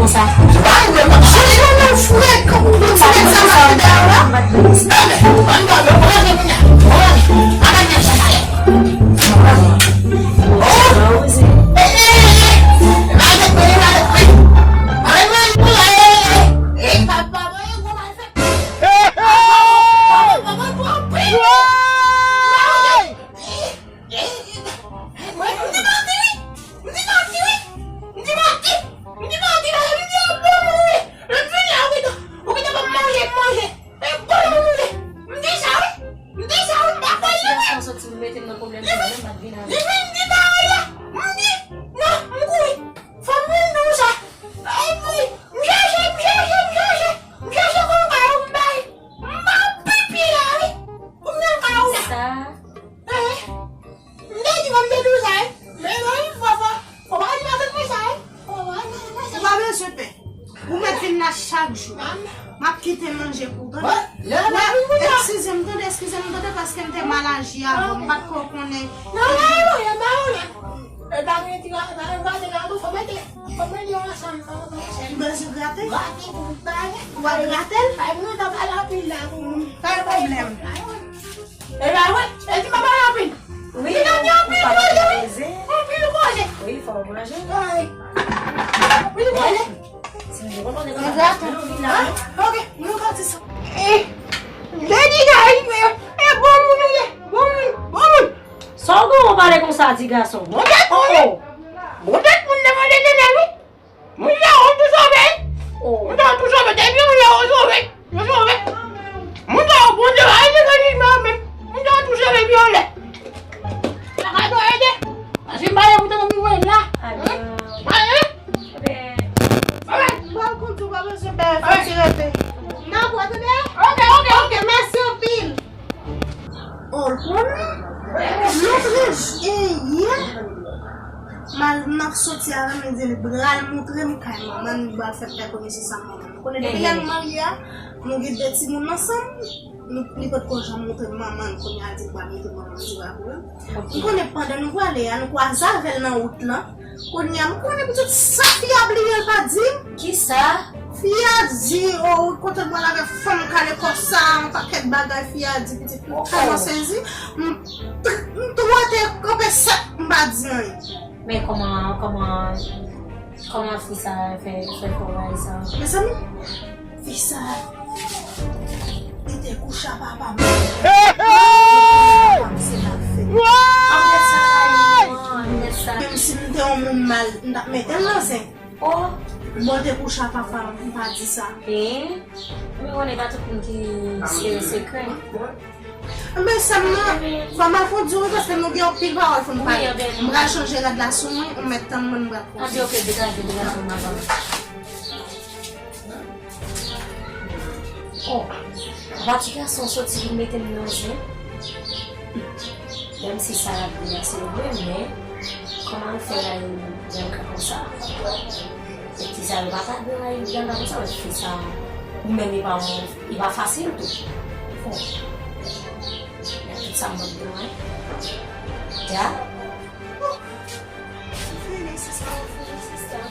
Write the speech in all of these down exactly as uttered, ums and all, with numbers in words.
Sa. Ay, men, m ap chanje nan frekan. Ti nèg sa m ap fè dèyè w la. Ann, ann, ann, ann, ann, ann, ann, ann, ann, ann, ann, ann, ann, ann, Ou gentan ban m manje, m manje. E bon moun li ye. M di sa wi. M di sa wi, m pa kwè li vre. Li vin, li vin di bagay la. M di, non, m kouri. Fò m vin di w sa. Epi, m chèche, m chèche, m chèche. M chèche konpa yo, m bay. M pa pipi la wi. Ou menm ka ou la. Sa. Eh. M te di w m te di w sa, wi. Men non, fò, fò, fò pa di m a fè sa, wi. Fò pa di m a fè sa. Ou pa bezwen pè. Ou mèt vin la chak jou. M ap kite manje pou ou, tande. Wè, eskize m, tande, eskize m, tande, paske m te mal aji avan. M pa t ko konnen. Non, non, non, non, non, non. E pa gen ti la, e pa gen ti la, fò mete, fò mete yo ansanm, fò mete yo ansanm. Ou bezwen grate? Grate pou bagay. Ou va grate l? Bay moun nan pale anpil la pou nou. Pa gen pwoblèm. Bay moun. E pa vre? E di papa anpil. Wi, ou pa manje. Anpil koze. Wi, fò w manje. Ay. Anpil koze. Si nou kontan de konsa. Anpil la. Ok, nou ka di sa. Eh, Daddy, Daddy, eh, eh, bon moun, eh, bon moun, bon moun. Sa w gen w pale konsa, ti gason? Bon tèt moun, oh. Bon tèt moun nan mande Letènèl, wi. Moun sa yo tou sove. Oh. Moun sa yo tou sove. Depi moun sa yo sove, yo sove. Moun sa yo, Bondye pa ede kandidman menm. Moun sa yo tou sove pi anlè. Sa ka tou ede. Paske m pa gen pou tande moun voye m la. Amen. Amen. Amen. Mwen konn tou pa bezwen pè, fè ti rete. N ap wè, tande? Ok, ok, ok. Mèsi anpil. Oh, konnen, lòt jou, e, yè, m al, m ap soti avè l, m di l pral montre m kay manman l, m pral fè l fè konesans ak manman l. Ou konnen, depi lè nou marye a, nou gen de timoun ansanm, nou, li potko janm montre m manman l, kounye a l di l pral montre manman l, se pa vre. M konnen pandan nou prale a, nou kwaze avè l nan wout lan, Kounye a, m konnen pitit sa fi a bliye l pa di m. Kisa? Fi a di, oh, kote m pral avè fanm kale kò sa, yon pakèt bagay fi a di, pitit m tèlman sezi. M, m twò te kanpe sèk, m pa di anyen. Men kòman, kòman, kòman fi sa fè, fè fè bagay sa? Mezanmi, Fi sa, li te kouche ak papa m. Papa m se l ap fè. Menm si m te yon moun mal, m t ap mete l nan zen. Oh, bon, l te kouche ak papa m, m pa di sa. Men, men konnen pa tout moun ki se sekrè. Men sè m nan, fò m al fon di wi, paske nou gen anpil pawòl fò n pale. M pral chanje rad la sou mwen, ou mèt tann mwen, m pral fon. Anpi, ok, degaje, degaje, m ap pale. Oh, papa ti gason soti vin mete m nan zen. Menm si sa l ap di a se vre, men kòman l fè rayi Bianca konsa? Ti sa yo pa ta dwe rayi Bianca konsa, paske sa, ou menm, li pa yon, li pa fasil tou. Oh. Men tout sa m ap di, wi. Ya. Oh. Fini, sista, fini, sista.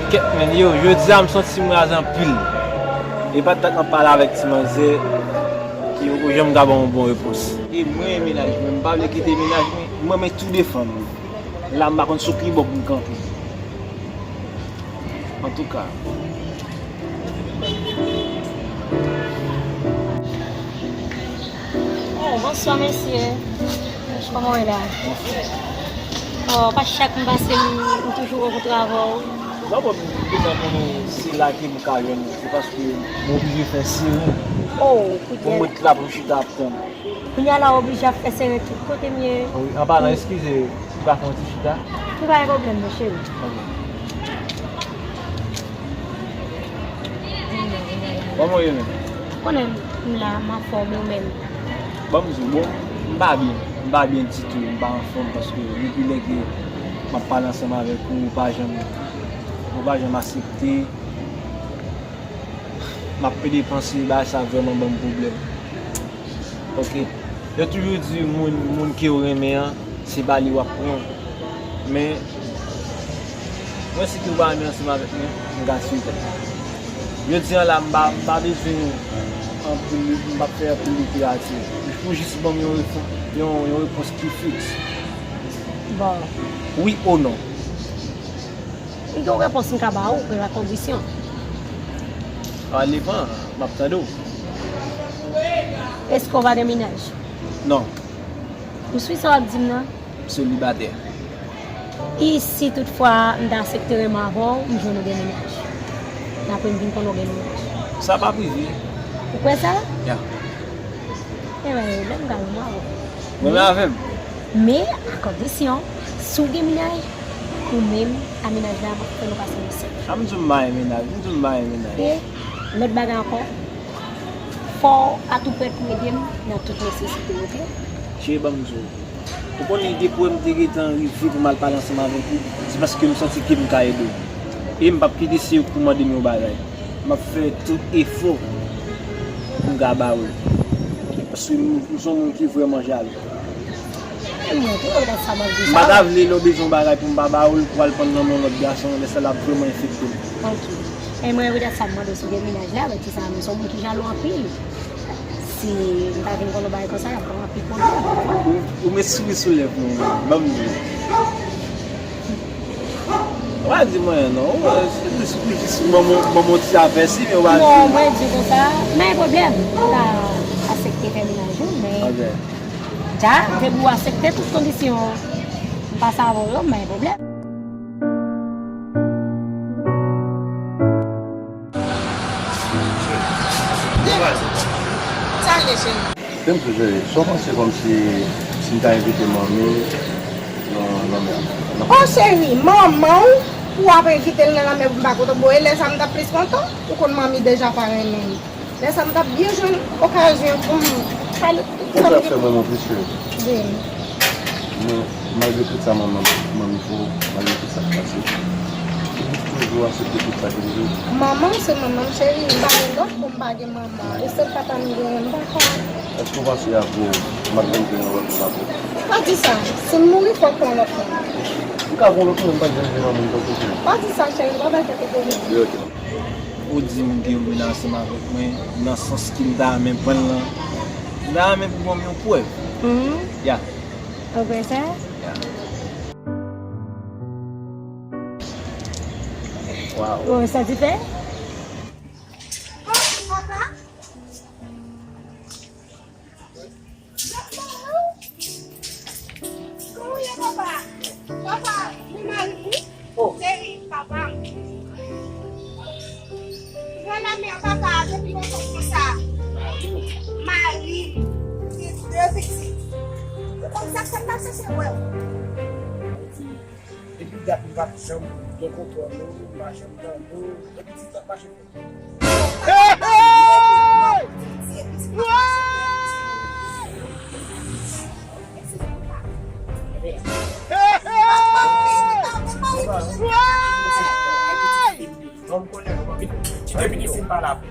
Kèt men yo, jodi a m santi m raze anpil. E pa t dat m ap pale avèk ti manzè ki poko janm ka ban m yon bon repons. E mwen e mennaj mwen, m pa vle kite mennaj mwen, m renmen tou de fanm yo. La m pa konn sou ki bò pou m kanpe. Antouka. Bonswa, mesye. Kòman w ye la? Oh, pa chak m pase, m, m toujou kontre avè w. Non, bon, m bezwen konnen se la ke m ka jwenn ou. Se paske m oblije fè seren. Oh, pou mwen la pou m chita ap tann. Kounye a la, w oblije ap fè seren tout kote m ye. Wi, an palan, eskize, m ka fè yon ti chita? Wi, pa gen pwoblèm, non, cheri. Ok. Kòman w ye menm? Konnen m la, m anfòm, ou menm? Ban m di w, bon, m pa byen. M pa byen ditou, m pa anfòm paske depi lè ke m ap pale ansanm avèk ou, ou pa janm, ou pa janm aksepte. M ap pede panse bagay sa vrèman ban m pwoblèm. Ok. Yo toujou di moun, moun ke w renmen an, se pa li w ap pran. Men, mwen si ke w pa renmen ansanm avèk mwen, m ka tiye tèt mwen. Jodi a la, m pa, m pa bezwen anpil, m p ap fè anpil literati. Ou jis ban m yon refon-, yon, yon repons ki fiks. Bon. Wi ou non? Li gen yon repons m ka ba ou, men a kondisyon. Sa depann, m ap tande w. Èske w pa gen mennaj? Non. Ou si sa w ap di m nan? M selibatè. E si toutfwa m ta aksepte renmen avè w, m jwenn ou gen mennaj? N apre m vin konnen w gen mennaj. Sa p ap rive. Ou kwè sa? Ya. Ebyen, lè m ka renmen avè w. Renmen avè m? Men, a kondisyon, si w gen mennaj, ou menm, a mennaj la, m ap fè nou pase yon sèt. A m di w m pa gen mennaj, m di w m pa gen mennaj. E, lòt bagay ankò, fò w atouprè pou ede m nan tout nesesite, ok? Cheri, ban m di w. Ou konnen depi w wè m te gentan rive pou m al pale ansanm avèk ou, se paske m santi ke m ka ede w. E m p ap kite se ou k pou mande m yon bagay. M ap fè tout efò pou m ka ba ou l. Paske m, m se yon moun ki vrèman jalou. E mwen tou, e poutèt sa m ap di sa. M pa ta vle lè w bezwen yon bagay pou m pa ba ou l, pou al pran nan men yon lòt gason, lè sa l ap vrèman enfekte m. Ok. E mwen, e poutèt sa m mande w si w gen mennaj la, men ti sa, m se yon moun ki jalou anpil. Si m ta vin konnen yon bagay konsa, y ap pran anpil pwoblèm. Ou, ou met souri sou lèv mwen, ban m di w. Ou pa di m anyen non, ou, ou jis ban m, ban m yon ti apèsi, men ou pa di. Non, mwen di konsa, pa gen pwoblèm. Ou ka aksepte fè mennaj ou, men. Ok. Dja, depi w aksepte tout kondisyon, m pase avè w yo, pa gen pwoblèm. Sa vle, cheri? Tèm tou, cheri, sa w panse kòmsi si m ta envite manmi nan, nan mè a? Oh, cheri, manman w, pou w ap envite l nan lanmè pou m pa kontan. Bon, e lè sa m t ap plis kontan, ou konn manmi deja pa renmen m. Lè sa m t ap byen jwenn okazyon pou m pale tout sa m te fè manman plis, cheri. Di m. Men, malgre tout sa manman, manmi fè w, malgre tout sa k pase, ou toujou aksepte tout sa ke l di w. Manman m se manman m, cheri, m pa gen lòt pou m pa gen manman. E sèl papa m genyen, m pa ka. Èske w panse apre w, m ap vin gen yon lòt moun apre? Pa di sa. Si m mouri, fò w pran lòt moun. M ka pran lòt moun, m pa t janm gen yon moun tankou w. Pa di sa, cheri, pa bay tèt ou pwoblèm. Wi, ok. Ou di m ke w vin ansanm avèk mwen, nan sans ke m ta renmen pran l lan, m ta renmen pou ban m yon prèv. Mhm. Ya. Ou kwè sa? Ya. Waw. Ou satisfè? Papa? Kòman w ye, papa? Papa, men mari m wi. Oh. Cheri, papa m. Gran lanmè an papa, depi lontan konsa. Mari m, gen de pitit. Ou konn sa k fè m pa chèche wè w. Depi dat m pa t janm gen kontwòl ou, m pa janm tande w. Epi ti sa mache. Hey, hey! Hey! Hey, hey! Kite pitit fi m pale avè w.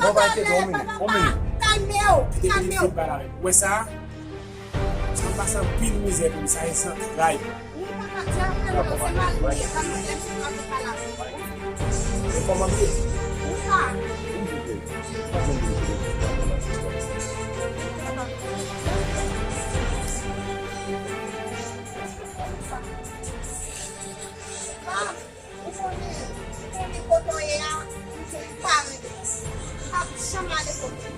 Non, pa enkyete w, yon minit, yon minit. Kite pitit fi m pale avè w. Ou wè sa? Sa pase anpil mizè pou m, sa e zantray. Wi, papa, di a fè l, se mari m, se pa mwen, lè m sot la, se pa la. E kòman m ye? Wi, pa. Ou konnen, ou konnen kote w ye a, m se yon parent. M p ap janm ale kote.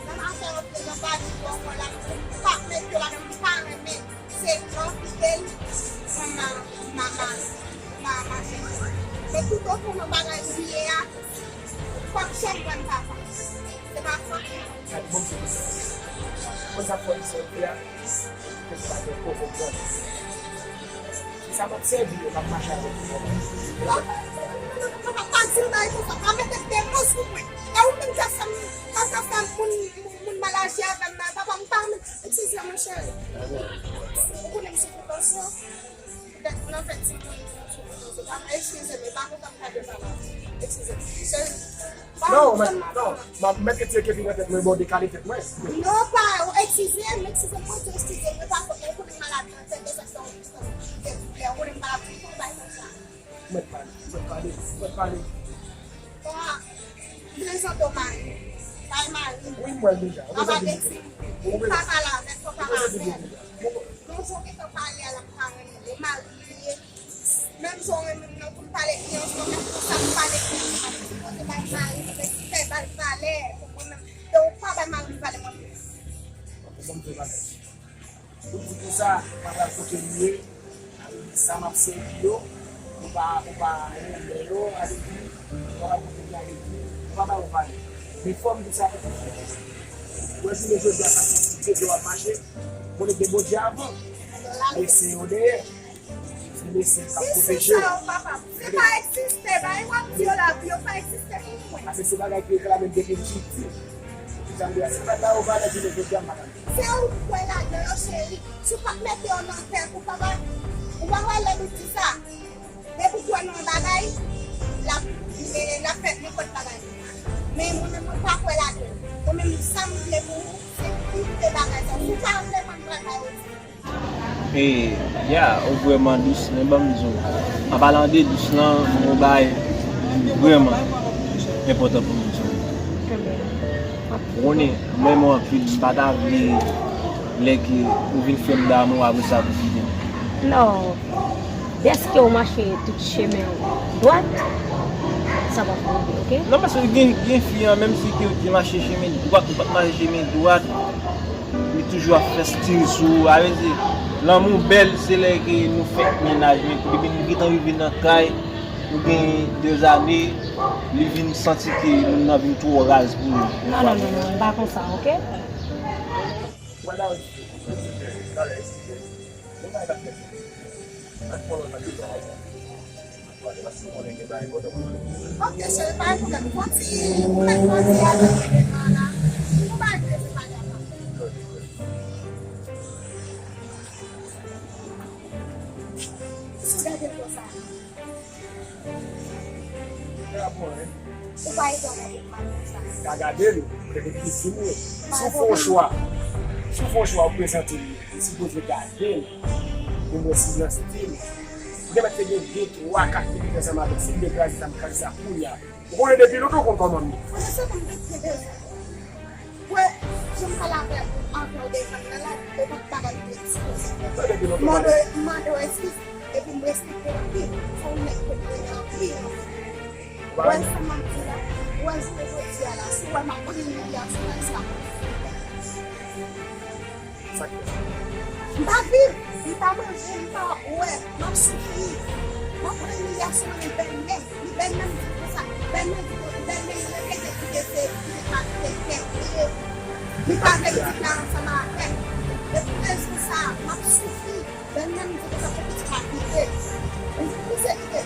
Menm afè yo te nan pati bò kò la, m pa Pou nan bagay m ye a, m p ap janm wè m papa. Se pa fòt mwen. Gade, bon, se konsa. Konn sa fò li sòti a, se pa gen poko pran. Se sa m ap sèvi yo, m ap mache avèk yo. Papa, pa di l bagay konsa, pa mete demon sou mwen. E ou menm k ap fè m, k ap fè moun, moun, moun mal aji avè m nan, papa, m pa, eskize mwen cheri. Ou konnen m soufri tansyon. Petèt nan fè ti moun, eskize m, e pa kontan m ka de papa. Eskize m. Cheri, pa Non, kontan men, m non, aprann. M ap mèt retire kepi nan tèt mwen, bon, dekale tèt mwen. Non, pa, eskize m, eskize m, mwen di eskize m, e pa fòt mwen, ou konnen malad nan tèt, e sa k fè w, ou konnen m malad tout tan, bay konsa. Mèt pale, mèt pale, mèt pale. Bon, prezante w mari. Bay mari. Wi, m wè l deja. Ou papa bezwen di gen. Ou pale avè l, fò pale avè l. Bon, jan w gentan pale a, l ap pa renmen l. E mari li ye. Menm jan w renmen m nan, pou l pale byen, ansanm avèk konsa pou pale byen, ansanm avèk ti kote bay mari, pou fè bal valè, pou mwen menm. E ou pa bay mari m valè mwen menm. Pou m fè bagay. Ou di konsa, pa pral kote m ye, sa m ap sèvi yo, ou pa, ou pa renmen yo, ale di, ou pa kote m ye, ale di, ou pa ba yo valè. Men fò m di sa pou ou. Wè jounen jodi a sa se ti Bondye w ap mache, konnen gen Bondye avan, men se yo dèyè. Li mesye k ap pwoteje w. Se sa yo, papa. Se pa egziste. Bagay w ap di yo la, yo pa egziste pou mwen. Paske se bagay ki reklame m depi m piti. Jan m di a, se pa ta yo valè jounen jodi a, m pa ka. Se ou k kwè ladan yo, cheri. Si w pa t mete yo nan tèt, ou pa va, ou pa wè lè nou di sa. Depi w kwè nan yon bagay, l ap, l ap fè nenpòt bagay. Men mwen menm, mwen pa kwè ladan l. Mwen menm, sa m vle pou ou, se kite bagay sa. Si w pa vle konn bagay yo di. E, ya, ou vrèman dous, men ban m di w, an palan de dous lan, m gen yon bagay ki vrèman enpòtan pou m di w. Ou konnen, m renmen w anpil, m pa ta vle lè ke ou vin fè m damou, apre sa pou kite m. Non. Dèske ou mache tout chemen dwat, sa p ap rive, oke? Non, paske gen, gen fi an, menm si ke ou te mache chemen dwat, ou pa t mache chemen dwat, li toujou ap fè stil sou ou. Sa vle di, lanmou bèl, se lè ke nou fèk mennaj, men depi nou gentan rive nan kay, nou gen de zane, li vin santi ke moun nan vin twò raz pou li. Non, non, non, non, m pa konsa, oke? Ok, cheri, pa gen pwoblèm. Fon ti, ou mèt fon ti atè nan la. Ou pa vle se pa grava. Si w gade l konsa. Ou pa etone pou m ap di sa. Ka gade l, ou te vin di m wi. Si w fè yon chwa, si w fè yon chwa, ou prezante m li. Li sipoze gade l. Pou m wè si l nan stil. Ou te mèt te gen de, twa, kat minit ansanm avè l. Si m vle kraze sa, m kraze sa kounye a. Ou konnen depi lontan ou konn kòman m ye. Konnen se pou m te bezwen. Wè, jan m pale avè w, avè w deja nan la, e pa bagay m te eksplize. Mande, mande w eskiz, epi m respekte w anpil. Se yon nèg ke m renmen anpil. Wè sa m ap di la, wè jounen jodi a la, si w wè m ap pran imilyasyon nan sa. Sa k fè? M pa viv, m pa manje, m pa bwè, m ap soufri. M ap pran imilyasyon nan men bèlmè m. Li bèlmè m di konsa, bèlmè di konsa, bèlmè repete ki te se, ki te pa, ki te kè, ki te, li pa vle m di la ansanm avè l. Depi lè jou sa a, m ap soufri. Bèlmè m di konsa pou pitit la kite. M di, "Kouzen kite."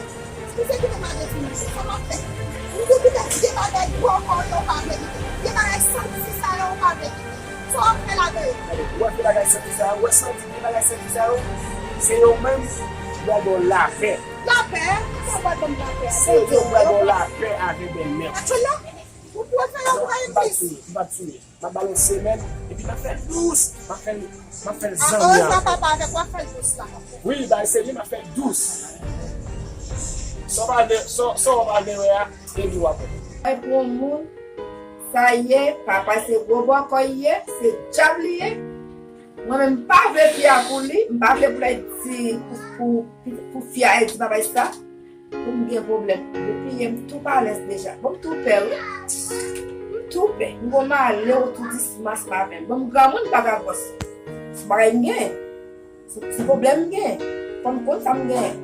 Kouzen kite m ale di m, "Sa m ap fè?" M di, "Kite, gen bagay gwo kò yo pa vle kite. Gen bagay santi sa yo pa vle kite. Sa w ap fè ladan yo?" Gade, ou wè fè bagay santi sa yo, ou wè santi gen bagay santi sa yo, se yo menm ki pral ba w lapè. Lapè? Sa pral ban m lapè a? Se yo pral ba w lapè avè bèlmè w. Atchoula, ou pwofè yo pou M pa t plis. Touye, m pa t touye. M ap ba l yon semèn, epi m ap fè l dous. M ap fè l, m ap fè l zanmi avè l. Papa avèk w ap fè l dous la. Wi, bay serye, m ap fè l dous. Sa w pa vle, sa, sa w pa vle wè a, epi w ap wè. Ay, pou yon moun, sa ye, papa se gwo bòkò l ye, se dyab li ye. Mwen menm, m pa vle fi a pou li, m pa vle pou l di, pou, pou, pou fi a di bagay sa. Pou m gen pwoblèm. Depi yè m tou pa alèz deja. Bon, m tou pè, wi. M tou pè. M gon malè w tou dismas m avè m. Bon, m granmoun m pa ka gwòs. Se bagay m gen. Se ti pwoblèm m gen. Fò m konn sa m gen.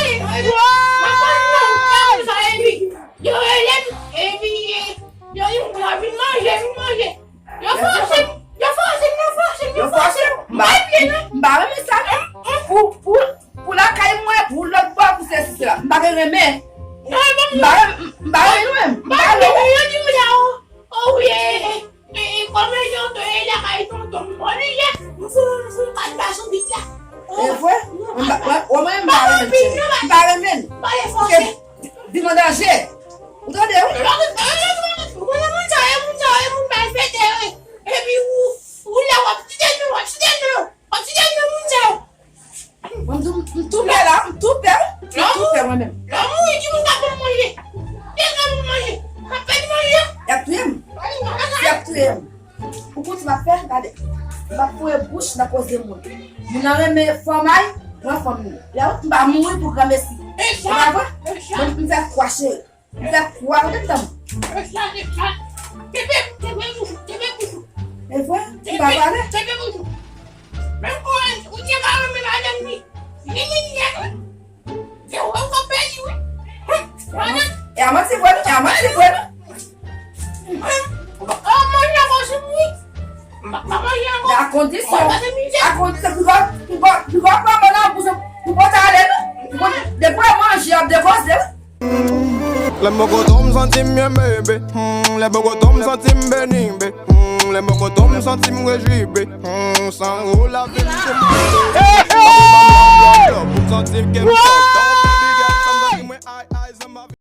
pale non, epi, m ap pale non, ou pa konn sa, epi, yo rele m, epi, yo di m, "Vin manje, vin manje." Yo fòse m, yo fòse m, yo fòse m, yo fòse m. M pa vle non. M pa renmen sa non. Pou, pou, pou lakay mwen, pou lòt bò, pou sesi, sela. M pa gen renmen. M pa renmen, m pa renmen nou menm. M pa renmen. Yo di m sa, o, o wi, e, e, e, kòman tonton, e, lakay tonton m, mwen li ye, m fou, m fou, kat pa sou bit la. E vre? M pa, mwen, mwen, m pa renmen, m pa renmen. M pa renmen. Paske vin an danje. Ou tande, wi? Ou konnen moun sa yo, moun sa yo, moun malfektè, wi. Epi ou, ou la w ap site non, w ap site non, w ap site non moun sa yo. Mwen, m tou, m tou pè la, m tou pè, m tou pè mwen menm. Lè w mouri, ki moun k ap ban m manje? Ki moun k ap ban m manje? M ap pèdi manje. Y ap touye m. Y ap touye m. Ou konn sa m ap fè? Gade. M ap foure bouch nan koze moun. Moun nan renmen fanm a l, mwen fanm li. Lè w, m pa mouri pou granmesi. E pa vre? Mwen, m fè kwa cheri. M fè kwa andedan. E vre? M pa pale? Menm ou, ou te ka renmen madanm li. Li, li, li, li, se ou k ap pèdi, wi. Madanm. E a manti vre, non? E a manti vre, non? Ou pa ka manje ankò sou mwen. M pa ka manje ankò. A kondisyon, a kondisyon, pou pa, pou pa, pou pa pran mwen nan bouch, pou pa ta ale, non? Pou, depi w manje, ap dekoze, wi. Lè m bò kote w, m santi m byen, bebe. Hmm, lè m bò kote w, m santi m beni, be. Hmm, lè m bò kote w, m santi m rejwi, be. Hmm, san ou, lavi m se manje. Hey, hey! Love, love, m santi m ke m kontan, baby girl, sa m santi mwen, ay, ay.